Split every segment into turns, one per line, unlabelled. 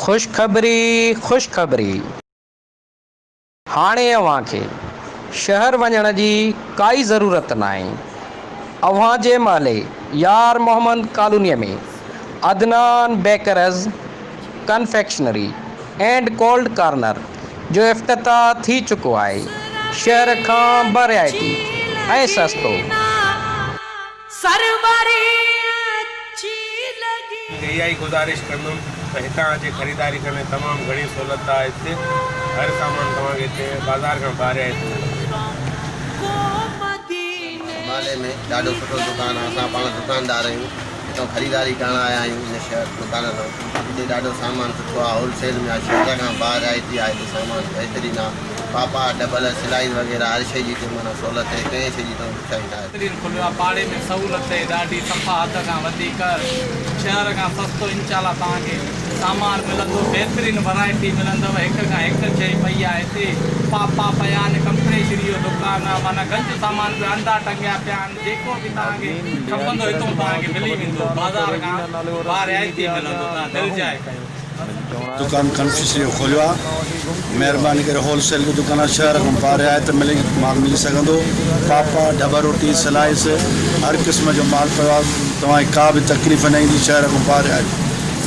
خوشخبري خوشخبري هاڻي اوهان کي شهر وڃڻ جي ڪائي ضرورت ناهي. اوهان جي محلي Yar Muhammad colony ۾ Adnan bakers confectionery and cold corner جو افتتاح ٿي چڪو آهي. شهر کان به رعايتي ۽ سستو.
اها ئي گذارش ڪندم ته هتان اچي خريداري ڪرڻ جي تمام گهڻي سهولت آهي هتي هر سامان توهان کي هتي بازار کان باريائتي ملندو.
مالي ۾ ڏاڍو سٺو دڪان آ اسان پاڻ دڪاندار آهيون هتان خريداري ڪرڻ آيا آهيون هن شهر دڪان تان هتي ڏاڍو سامان سٺو آ هول سيل ۾ آ شهر کان باريائتي آ هتي سامان بهترين آ پاپا ڊبل سلائي وغيره هر شي جي هتي معنيٰ سهولت آهي ڪنهن شي جي توهان ڏکيائي ناهي.
بهترين کليو آ پاڙي ۾ سهولت اهي ڏاڍي صفا حد کان وڌيڪ شهر کان سستو انشاء الله توهان کي سامان ملندو بهترين ورائٽي ملندو هڪ کان هڪ شئي پئي آ هتي پاپا پيا آهن ڪمپريشري جو دڪان آ معنيٰ گنج سامان پيو انڊا ٽنگيا پيا آهن جيڪو به توهان کي کپندو هتون توهان کي ملي ويندو بازار کان با رعايتي ملندو توهان دلجاء ڪيو.
دڪان ڪنفيشري جو کوليو آ مهرباني ڪري هول سيل جو دڪان آ شهر کان با رعايت ملي مال ملي سگهندو پاپا ڍٻا روٽي سلائس هر قسم جو مال پيو آ توهان کي ڪا به تڪليف نه ايندي شهر کان با رعايت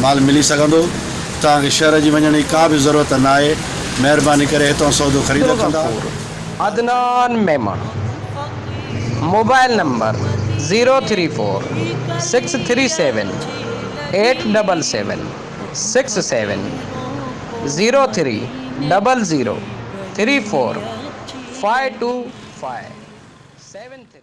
مال ملي سگهندو توهان کي شهر جي وڃڻ جي ڪا به ضرورت نه آهي مهرباني ڪري هتان سودو خريد ڪندا.
Abdul Ghafoor Adnan Memon mobile number zero three four six three seven eight double seven six seven zero three double zero three four five two five seven three.